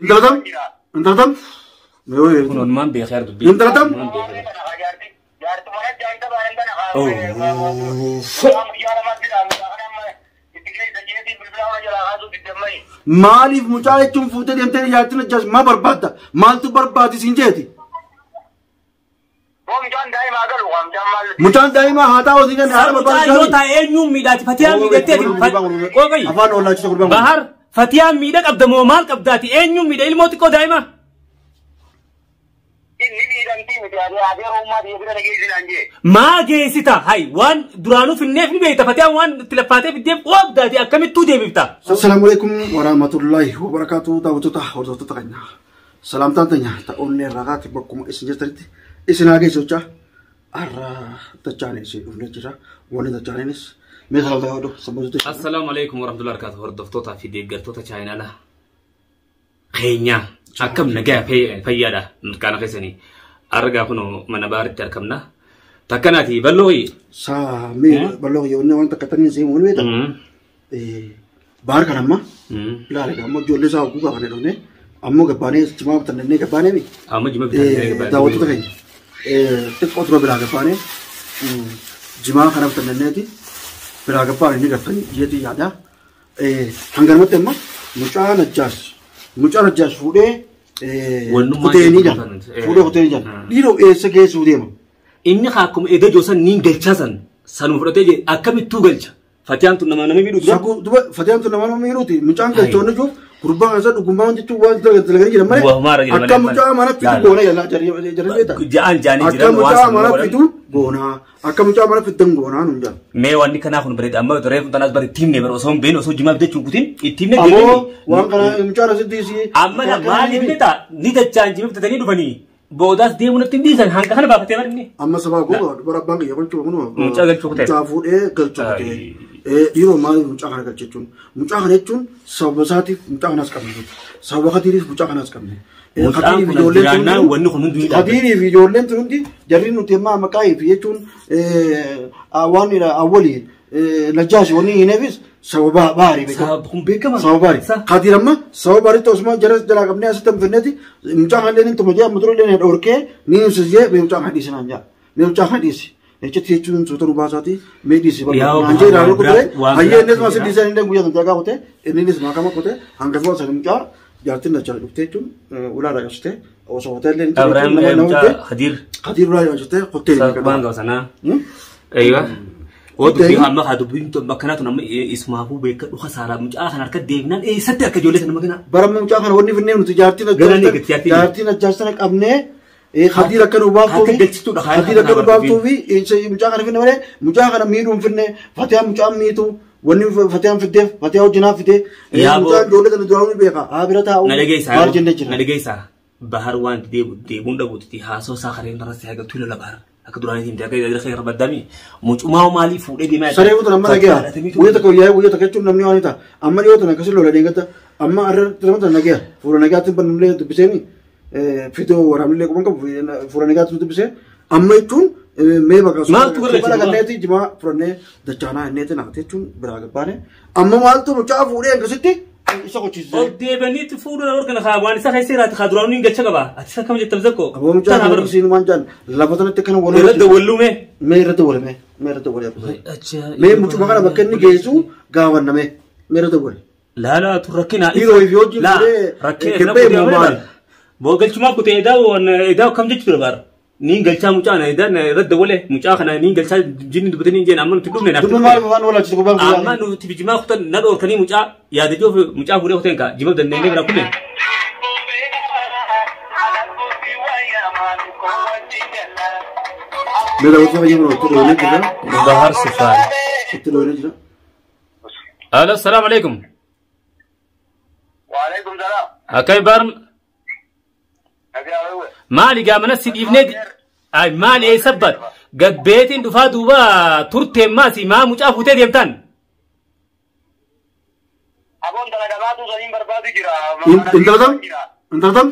Intala tam? Intala tam? Kun onumaan beekee dubbii. Intala tam? Maaliif mucaa jechuun fuutee deemtee jaartiin ajjaas maa barbaadda? Maaltu barbaadi siin jeeti? Mucaan daa'imaa haa taa'u siin jenne haadha Mucaa yoo barbaadu. taa'e eenyuun miidhaati? Fatiyaan miidhatteeti. Qoqoyi. Afaan ollaachisa gurbaan kun. Bahar fatiyaan miidha qabda moo maal qabdaati? Eenyuun miidha ilmoo xiqqoo daa'ima? Maa geessita? Hay waan duraanuu finneef ni beekta. Fatiyaan waan itti laffaatee fiddeef qabdaati akkamittuu deebifta? Assalaamu alaikum warahmatullahi wabarakatuh daawwattoota hordoftoota keenya. Salaamtaan teenya ta'oonni irraa kaati bakkuma isin jirtanitti isin haa geessu jecha har'a dachaalee isin dhufnee jira. Wanni dachaaleenis mee salaamtaa yoo sabboontuu Assalaamu alaikum warahmatullahi wabarakatuh hordoftoota fi deeggartoota chaayinaala keenyaa akkam nagaa fayyaadha mirkaana keessanii argaa kun mana baaritti argamna takkanaati bal'oo Saa mee bal'oo yoonni waan takka tanii isin wal beektan. Baar kan amma ilaali amma ijoollee isaa hogguu qaban dhufne ammoo gabbaanee jimaa bitannee gabbaanee mi. Amma jima Daawwattoota keenya xiqqoo tura biraa gabbaanee jimaa kana bitanneeti biraa gabbaanee ni gartanii jeetii yaada. Hanganumatti amma mucaa Najjaas mucaa Najjaas fuudhee Wannummaa kuteenii jedhu jira. kan, Fuudhee kuteenii jira. Dhiiroo eessa geessuu deema? Inni akkuma edda joosan niin galchaa san sanuma fudhatee jee akkamittuu galcha fatiyaan tun nama nama miidhu dura Sakuu duba fatiyaan tun nama miidhuuti mucaan galchoonni jiru gurbaan kana dhugummaan jechuun waan dalaganii jiran malee Wahumaara jiran akka malee. mucaa mana fidu goona jala jarri beektaa. Ja'aan ja'anii Akka jiran waan mucaa sana mana godhan. fidu goona akka mucaa mana fidan goonaa nuun jala. Mee wanni kanaa kun bareeda amma reefu tanaas bara itti himne bara osoo hin beekne osoo jimaa bitachuu kutin itti himne Ammoo waan kana mucaan asitti si. Amma na maaliif ni ta'a ni dachaan jima bitatanii dhufanii boodaas deemuu natti hin dhiisan hanga kana baafatee bara inni. Amma sabaa goga dubara abbaan kiyya galchuu kunuma. Mucaa galchuu kutee. Mucaa fuudhee galchuu kutee. Dhiiroo maaliif mucaa kana galche jechuun mucaa kana jechuun sababa isaatiif mucaa kanaas qabne sababa katiiriif mucaa kanaas qabne. Mucaan kun as jiraannaan wanni kun hundi ni dhaabbata. Katiirii fi ijoolleen tun hundi jarri nuti ammaa maqaa fi jechuun waan awwalii Najjaash wanni hineefis sababa baarii beekama. Sababa kun beekama. Sababa baarii. Katiir amma sababa baarii ta'us immoo jara jalaa qabnee asitti hanfinneeti mucaa kana illee ni tuma jee amma dura illee ni dhorkee ni ibsisee mee mucaa kana dhiisi naan jaa. Mee mucaa kana dhiisi. Jechi jechuun suuta nu baasaati mee dhiisi Yaa naan jee ilaaluu waan kutee biraa- hayyee innis maasii dhiisee inni guyyaa kan jalaa kutee innis maakama kutee hangafuu sana mucaa jaartiin dachaa dhuftee jechuun ulaa irraa cabsitee osoo hoteellee ni Abrahaam mucaa Khadiir Katiir ulaa irraa cabsitee kottee waan qaba sanaa. Eeywa. Oo dubbii amma haa dubbiin tun bakka kanaa tun amma isumaafuu beekadhu kasaaraa mucaa kana harka deemnaan eessatti akka ijoollee sana maganaa. Bara mucaa kana wanni finnee nuti jaartiin Gara ni gatti jaartiin. jaartiin ajjaastana qabnee Khadiir akka nu baaftuu Akka galchituudha, haa Khadiir akka nu kana baaftuu fi mucaa kana finne malee mucaa kana miidhuu hin finne Fatiyaan mucaan miitu wanni Fatiyaan fiddeef Fatiyaa wajjinaa fidee Yaa boo. mucaan ijoollee sana duraa ni beeka haa bira taa'u Na dhageessaa. maal jennee jira. Na dhageessaa. Bahar waan deebuun dhabuuti haasoo isaa kareen irratti haa galtuu lola bahar. Akka duraanii himte akka irra irra baddami. Mucumaa maalii fuudhee deemaa Saree fuutan amma dhageera guyyaa tokko guyyaa guyyaa tokko jechuun namni waan ta'a amma dhiyoo tana akkasii lola deengata amma har'a tana dhageera fuula nagaatti bannullee dubbiseemi fidoo waraabnillee quban qabu fuula nagaatti dubbisee amma jechuun mee bakka Maaltu gara bara ganneeti jimaa furannee dachaanaa inneeti naafte jechuun biraa gabbaane amma maaltu mucaa fuudhee akkasitti isa qochisiise. Ol deebaniitti fuudhuu na kana haa waan isa keessa jiraate haa duraanii hin galcha qaba. Ati isa akkam jettam zakko. Aboo mucaa kana isiin waan jaan lafa tanatti akkana wal Irra dawwallume. Mee irra dawwale mee mee irra dawwale mee mucuma kana bakka inni geessu gaafanname mee irra dawwale. Laala tun rakkina. Dhiiroo fi hojii fuudhee rakkina kebbee immoo maali? Boo galchumaaf kutee edaa waan edaa akkam jechuudha bara. Niin galchaa mucaa na edaa irra dawwale mucaa kana niin galchaa jinni dubbatanii hin jeen amma nuti dhufne naaf. Dubbi maaliif afaan walaachisa gubbaan Amma nuti bijimaa kutan na dhoorkanii mucaa yaada joof mucaa fuudhee kuteen kaa jima dandeenyee bira kunne. Mee daawwattoota fayyadamu itti dhoonee jira. Bahar Sufaan. Itti dhoonee jira. Alo, salaamu alaikum. Waalaikum salaam. Akkami baar Nagaa maali gaamana si dhiifnee ay maali eessa bat gabbeetiin dhufaa duuba turteen maasi maa mucaa fuutee deemtan. Aboon dalagaa baatu saniin barbaadu jira. Intala tam? Intala tam?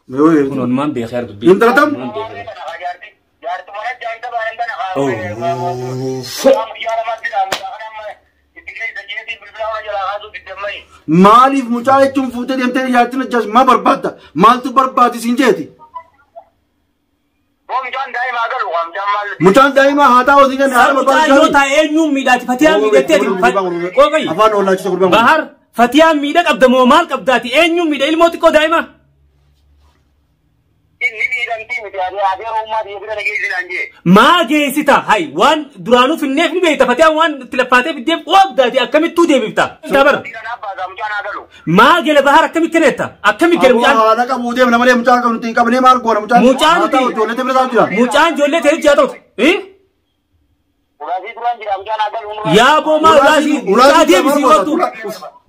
Mee hoo Kun onumaan beekee dubbii. Intala tam? Maaliif mucaa jechuun fuutee deemtee jaartiin ajjaas maa barbaadda? Maaltu barbaadi siin jeeti? Boo mucaan daa'imaa galu waa mucaan maal? Mucaan daa'imaa haa taa'u siin jenne haadha Mucaa barbaadu. yoo taa'e eenyuun miidhaati? Fatiyaan miidhatteeti. Qoqoyi. Afaan ollaachisa gurbaan kun. Bahar Fatiyaan miidha qabda moo maal qabdaati? Eenyuun miidha ilmoo xiqqoo daa'ima? Inni miidhamtii miti adeera ummaa biyya bira nageessinaan jee. Maa geessita? Hay waan duraanuu finneef ni beekta. Fatiyaan waan itti laffaatee fiddeef qabdaati akkamittuu deebifta? Tabar. Kanaaf baasaa mucaan haa galu. Maa gele Bahar akkamitti kenneetta? Akkamitti gele Aboo mucaan? haadha qabuu deemna malee mucaa qabnu ittiin qabnee maal goona mucaan? Mucaan Haa ta'u ijoollee bira taa'u jira. Mucaan ijoollee ta'e jira ta'utu. Ulaasii duraan jira mucaan haa galu. Yaa boo maa ulaasii mucaa deebisii kottu.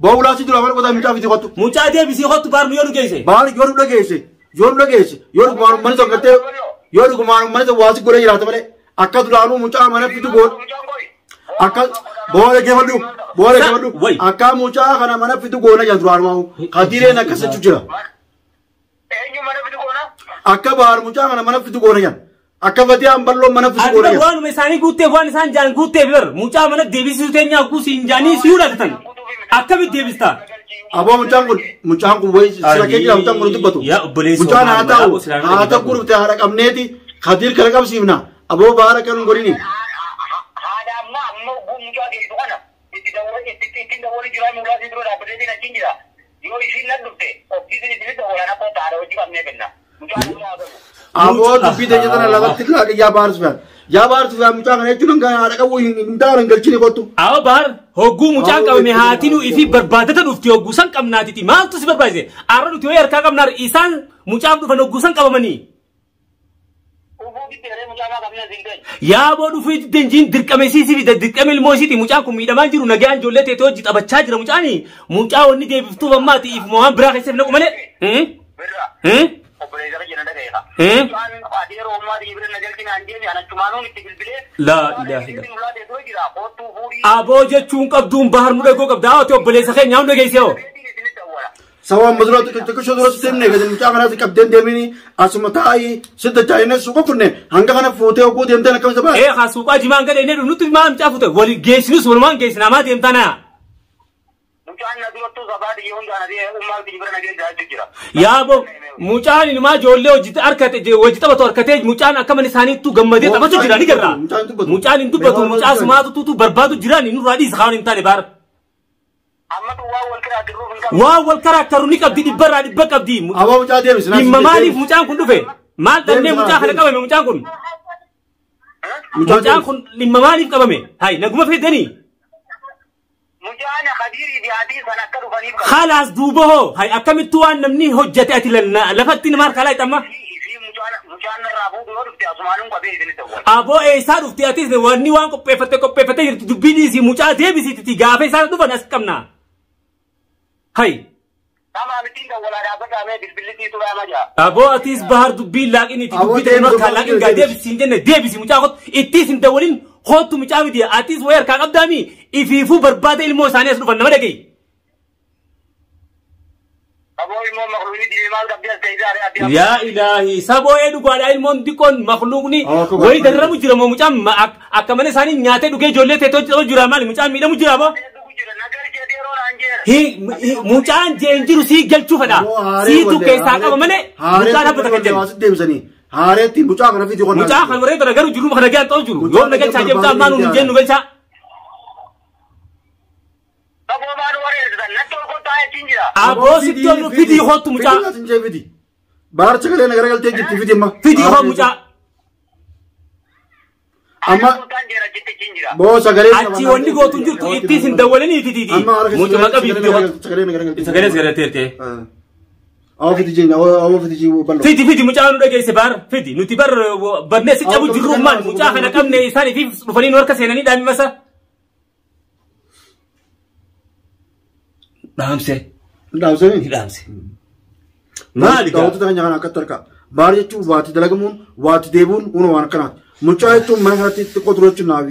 Boo ulaasii dura maal goota mucaa fiti kottu. Mucaa deebisii kottu baar nu yoo nu geesse. Baar yoo nu dhageesse yoo nu dhageesse yoo dhugumaan uummanni tokko gartee yoo dhugumaan uummanni tokko waasi godhee jiraata malee akka duraanuu mucaa mana fitu goon akka boo dhaggeeffadhu boo dhaggeeffadhu Wai. akka mucaa kana mana fitu goona jira duraanumaa kadiireen akkas jechuu jira. Eenyu mana fitu goona? Akka baar mucaa kana mana fitu goona jira. Akka fatiyaan bal'oon mana fitu Ati goona bar jira. waanuma isaanii guutteef waan isaan jaan guutteef bar mucaa mana deebisuu teenyaa guusii hin jaanii si yudhatatan. Akkamitti deebista? Aboo mucaan kun wayi sira kee jira mucaan kun dubbatu. Yaa obboleessa Mucaan haa Omaa, ta'u aboo silaa haa ta'u gurgurte haadha qabneeti kadiir kana qabsiifna. Aboo baara kan godhini. Haadha amma amma oguu mucaa geessu kana itti dawwala itti ittiin dawwali jira ulaasii dura dhaabbatee achiin jira. Yoo isiin nan dhufte ofiisin isin dawwalaan akka haadha hojii qabnee kenna. Mucaan kun haa galu. Aboo dubbii teenya tana lafatti laaqe yaa baar sufiyaan. Yaa baar sufiyaan mucaa kana jechuun hanga haadha qabu hin daaran galchine kottu. Awa Bahar hogguu mucaan qabame haatinuu ifii barbaadata dhufti hogguu san qabnaatiti maaltu si barbaachise? Arra nuti wayii harkaa qabnaar isaan mucaaf dhufan hogguu san qabamanii. Ufuu diddeeree mucaa maa qabnee siin ta'e. Yaa boo dhufii diddenjiin dirqame siisii fida dirqame ilmoo isiiti mucaan kun miidhamaan jiru nagaan ijoollee teetee hojii taphachaa jira mucaani mucaa wanni deebiftuuf ammaati ifuma waan biraa keessatti naqu malee. Birra. Obboleessa keenya dhaga'eera. Mucaan adeera ummaa biyya bira na galchinaan deemi anachumaanuun itti bilbilee. Laa ilaaha illa. Ulaa teessoo jira kottuu fuudhii. Aboo jechuun qabduun Bahar nu dhagoo qabda haa ta'u obboleessa keenya hunda geessee hoo. Isinitti dawwala. Sawa amma dura xixiqqoo dura sitti himne gadi mucaa kanaatti qabdeen deemini asuma taa'ii sitta jaayinee suuqa kunne hanga kana fuutee oguu deemteen akkamitti baate. Ee haa suuqaa jimaan gadhee inni nutti maa mucaa fuute wali geessinus walumaan geessina maa deemtaa naa. Mucaan na durattuu sabaa biyya hundaan adee ummaa biyya bira na geessaa jira. Yaa boo mucaan inumaa ijoollee hojii harkate hojii taphatu harkatee mucaan akka mana isaaniittuu gammadee taphatu jira ni garra. Mucaan hin dubbatu. Mucaan hin dubbatu mucaa sumaatu tuutu barbaadu jira ni nurraa dhiisa kaan hin taane baara. Amma waan wal kiraa dirruuf hin qabne. Waan wal karaa ni qabdi dhibbarraa dhibba qabdi. Aboo mucaa deebisi. Dhimma maaliif mucaan kun dhufe? Maal dhabnee mucaa kana qabame mucaan kun? Mucaan kun dhimma maaliif qabame? Hay naguma fedhanii? Mucaan Khadiirii fi Haadii san akka dhufaniif qaba. Khalaas duuba hoo hay akkamittuu waan namni hojjate ati lafatti nama harkaa laayixamma? Isii mucaan narraa fuudhu yoo dhufte asumaanuun qabee isinitti dawwala. Aboo eessaa dhufte atis wanni waan qopheeffatte qopheeffattee jirti dubbii dhiisii mucaa deebisiiti gaafa isaan dhufan as qabna. Hay Nama mittiin dawwalaa dhaabbataa mee bilbilli siitu dhaama jaa. Aboo atis Bahar dubbii laaqiniiti Aboo dubbii ta'e harkaa deebisi, laaqin gaa deebisi. deebisi hin jenne deebisi mucaa kottu ittiis hin dawwalin kottu mucaa miti atis wayii harkaa qabdaami ifiifuu barbaada ilmoo isaanii as dhufan nama dhaga'i. Aboo immoo makluuni dibee maal qabdee as ta'e adii. Yaa ilaahi saboo ee dhugaadha ilmoon xiqqoon makluuqni Akka wayii dararamu jira moo mucaan akka mana isaanii nyaatee dhugee ijoollee teetoo jedhamu jira maali mucaan miidhamu jira moo? Mucaan jeen jiru sii galchuu fedha. Siitu keessaa qaba malee mucaa dhaabbata kan jennu. Deebisanii haareetti mucaa kana fiti qonnaa. Mucaa kan warreen kana garuu jiru kana ga'an ta'u jiru. Yoo na galchaa jee mucaa ammaa nuun jennu galchaa. Aboo maal wareersitan natti ol kottaa jechuun jira. Aboo sitti ol fidii kottu mucaa. Fidii fidi. Baar sagalee na garagaltee jirti fidi amma. Fidii koo mucaa. Amma Kottaan jira jetti jechuun jira. boo sagalee. Achi wanni gootu hin jirtu ittis hin dawwalanii titiiti. Amma harka Mucuma qabii fidii kottu. Sagalee na garagaltee. Sagalee sagalee Awwa fidi jeenya awwa fidi jee bal'oo. Fidi fidi mucaa nu dhageesse baar fidi nuti bar barnee si cabu jirru maal mucaa kana qabne isaanii fi dhufanii nu harka seenanii dhaami masa. Dhaamse. Dhaamsanii. Dhaamse. Maali gaa? Daawwattoota keenya kana akkatti harkaa. Baar jechuun waati dalagamuun waati deebi'uun una waan akkanaati. Mucaa jechuun mana kanatti xiqqoo ture jechuun naaf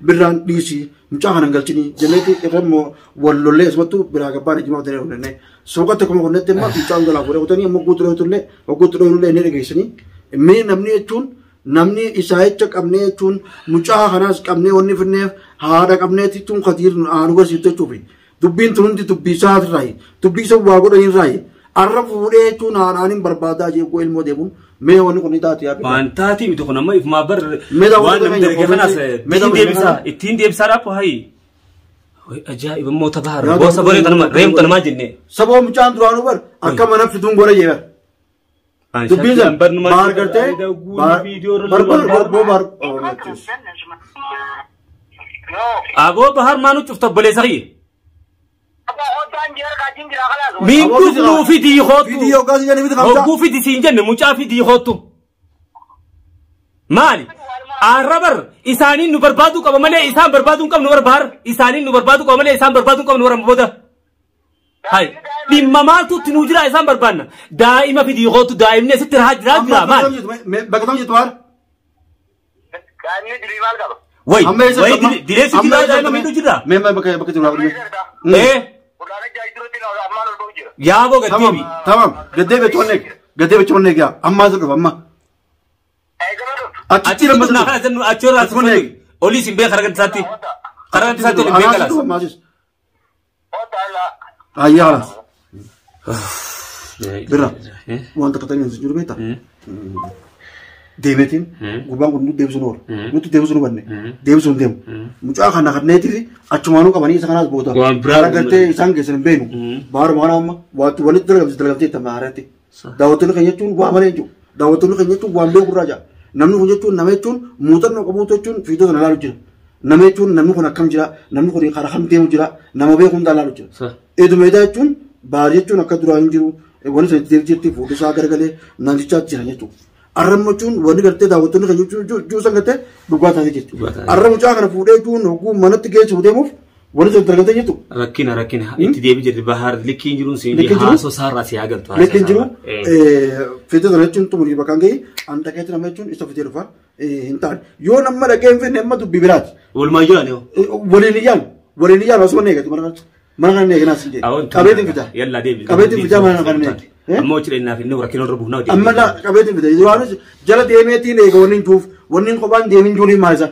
birraan dhiisii mucaa kana hin galchinii jenneeti irra immoo wal lollee asumattuu biraa gabbaan ijjimaa ta'ee hundannee suuqatti akkuma kunnetti immoo mucaan jalaa fuudhee kutanii immoo guutuu dhoofitullee guutuu dhoofitullee inni dhageessanii mee namni jechuun namni isaa jecha qabnee jechuun mucaa kanaas qabnee wanni finneef haadha qabnee jechuun katiir nu agarsiiftu jechuufi. Dubbiin tun hundi dubbii isaatirraayi. Dubbii isa waa godhanirraayi. Arra fuudhee jechuun haadhaan barbaadaa jee ilmoo deemuun mee wanni kun ni taate yaa. Waan taatee miti kun amma ifumaa bar Mee waan daawwattoota namni keenya dalage kanaas mee ittiin daawwattoota deebisaa keenya. ittiin deebisaa dhaabbu hayi. Ajaa'iba immoo tabaara Yaa boosa boree tanuma daawwattoota reemu tanumaa jenne. Sababa mucaan duraanuu bar akka mana fituun godha jee bar. Dubbiin san baar gartee baar bar boo baar. Yoo. Aboo bahar maanu cufta obboleessa kiyya. Abba hojjaan jira kaatiin jira kalaas. Miin dhufnuu fidii hoottu. Fidii yookaan si jedhanii miti kamta. Hogguu fidi siin jenne mucaa fidii hoottu. Maali? Arra bar isaaniin nu barbaaduu qaba malee isaan barbaaduu hin qabnu bara bahar. Isaaniin nu barbaaduu qaba malee isaan barbaaduu hin qabnu bara booda. Hai dhimma maaltu itti nuu jira isaan barbaanna. Daa'ima fidii hoottu daa'imni asitti rahaa jiraa jira maali? Bakka tam jirtu baar. Daa'imni dirii maal qaba? Wayi Amma eessa wayi jirtu? direessi Amma jira eessa daa'ima jirtu? miidhuu jira. Mee mee bakka bakka jiru baar. Ee Ulaagaa jaajiruutti ammaan ol ba'u jira. yaaboo Tamam gaddeebi. tamam gaddee beekoon eeg gaddee beekoon eeg yaa ammaa isa dhufa amma. Eegala dhuftu. Achitti Achitti lama dhufnaa kana jennu achi irraa Achuma eegi. Olii siin beeka karaa gandisaatti. Karaa gandisaatti olii beeka laas. Dhufa ammaa Hojjaa allaa. Ayyaa halas. Birra wanta katanii hin jiru beektaa? Deemeetiin gurbaan kun nuti deebisuu nu oolu. Nuti deebisuu nu banne. Deebisuu hin deemu. Mucaa kana kanneetiif achumaanuu qabanii isa kanaas booda. Waan biraa Karaa gartee isaan geessan hin beeknu. Baaruma kana amma waanti walitti dalagamte dalagamtee itti maaratti. Daawwattoonni keenya jechuun waa malee hin jiru. Daawwattoonni keenya jechuun waan beeku irraa jira. Namni kun jechuun nama jechuun muuxannoo qabuutu jechuun fiigdota na ilaalu jira. Nama jechuun namni kun akkam jira namni kun karaa kam deemu jira nama beeku hundaa ilaalu jira. Edumeedaa jechuun baar jechuun akka duraan hin jiru wanni sana itti jirti fuulli isaa garagalee namtichaa jira jechuudha. Arrabni jechuun wanni gartee daawwattoonni kan jechuun san gartee dhugaa taatee jirti. Dhugaa taatee. Arra mucaa kana fuudhee jechuun hogguu manatti geessuuf deemuuf wanni sana dalagatee jirtu. Rakkina rakkina itti deebi jirti bahar likkiin jiruun siin Likkiin jiru? haasoo saarraa si haa galtu. Likkiin jiru fidee sana jechuun xumurii bakkaan gahee an dhaqeetti nama jechuun isa fidee dhufa hin taane. Yoo nama dhaqee hin fidne amma dubbii biraati. Walumaa jiran yoo. Waliin iyyaan waliin iyyaan osoo hin eegatu mana kana mana kana hin eeganaa siin jedhe. Qabeetiin fida. Yalla deebi. Qabeetiin fidaa mana kana hin eegi. Amma hojii dheerinaa fi inni rakkina irra buunaa Amma la qabeetiin fida. Duraanis jala deemeetiin eega wanni hin juuf wanni hin kophaan deemin juuniin maal isa?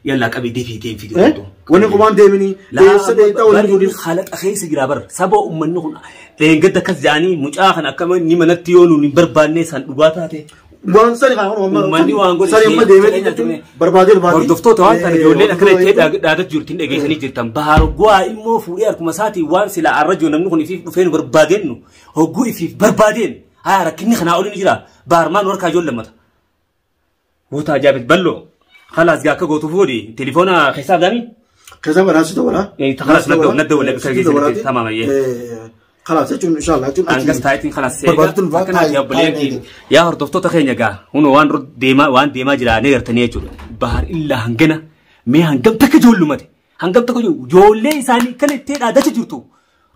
Yalla qabii deebi deebi fidee. Wanni kophaan deeminii eessa deemtaa wanni hin juuniin. Haala keessa jira bara saba uummanni kun dheengadda akkas jedhanii mucaa kan akka inni manatti yoo nuun hin barbaanne san dhugaa taate. Waan sani kan Uummanni waan godhe sani amma deemeetiin jechuun barbaadee dhufaati. Hordoftoota waan ta'an ijoolleen akkana itti dhaadatu jirti hin dhageessanii jirtan. Bahaar gu'aa immoo fuudhee harkuma isaatiin waan silaa arra jiru namni kun ifiif dhufee nu barbaadeen nu hogguu ifiif barbaadeen haa rakkinni kanaa olii ni jira. Bahaar maan warkaa ijoollee lammata. Goota ajaa'ibet bal'oo. Khalaas gaa akka gootuuf godhi telefoona keessaaf daami. Keessa banaas dabala. Khalaas nadda wala bika geessanitti tamaam ayyee. Khalaas jechuun inshallah jechuun Angas taayitiin khalaas Barbaadtuun fa'aa Akkanaaf yaa obboleeyyan yaa hordoftoota keenya gaa hunoo waan deemaa waan deemaa jiraanii gartanii jechuudha. Bahar illaa hangana mee hangam takka ijoollumate hangam takka ijoollee isaanii kan itti dhaadacha jirtu.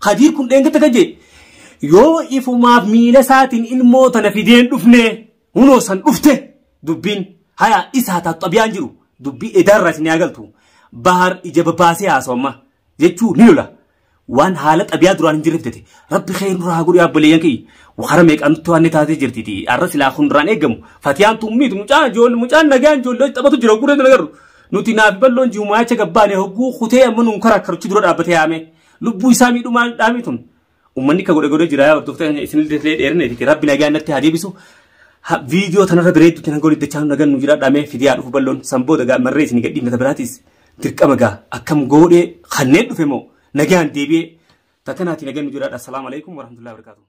Khadiir kun dheenga takka jee yoo ifumaaf miila isaatiin ilmoo tana fideen dhufne hunoo san dhufte dubbiin haya isaa taatu xabiyaan jiru dubbii edaarraa isin yaa galtu. Bahar ija babaasee haasawamma jechuu ni lola. Waan haala xabiyaa duraan hin jirre fidate rabbi khayr nurraa haa godhu yaa obboleeyyan kiyya kara meeqaan nutti waan taatee jirtiti arra silaa kun duraan eeggamu fatiyaan tummiitu mucaan ijoollee mucaan nagaan ijoollee taphatu jira hogguu reetu agarru nuti naaf balloon ji'umaacha gabbaane hogguu kutee amma nuun karaa karuchi dura dhaabbatee yaame lubbuu isaa miidhumaan dhaami tun ummanni ka godhe godhe jira yaa hordoftoota isinillee dheerine rabbi nagaan natti haa deebisu. Viidiyoo tanarra bareeddutti hanga walitti dachaa nagan nu jira dhamee fidiyaa dhufu balloon san booda gaa marree isin gadhiifna ta biraatis dirqama gaa akkam godhee kanneen dhufe moo nagaan deebi'ee takkanaatiin nagan nu jiraadha. Assalaamu alaikum warahmatullahi wabarakatuh.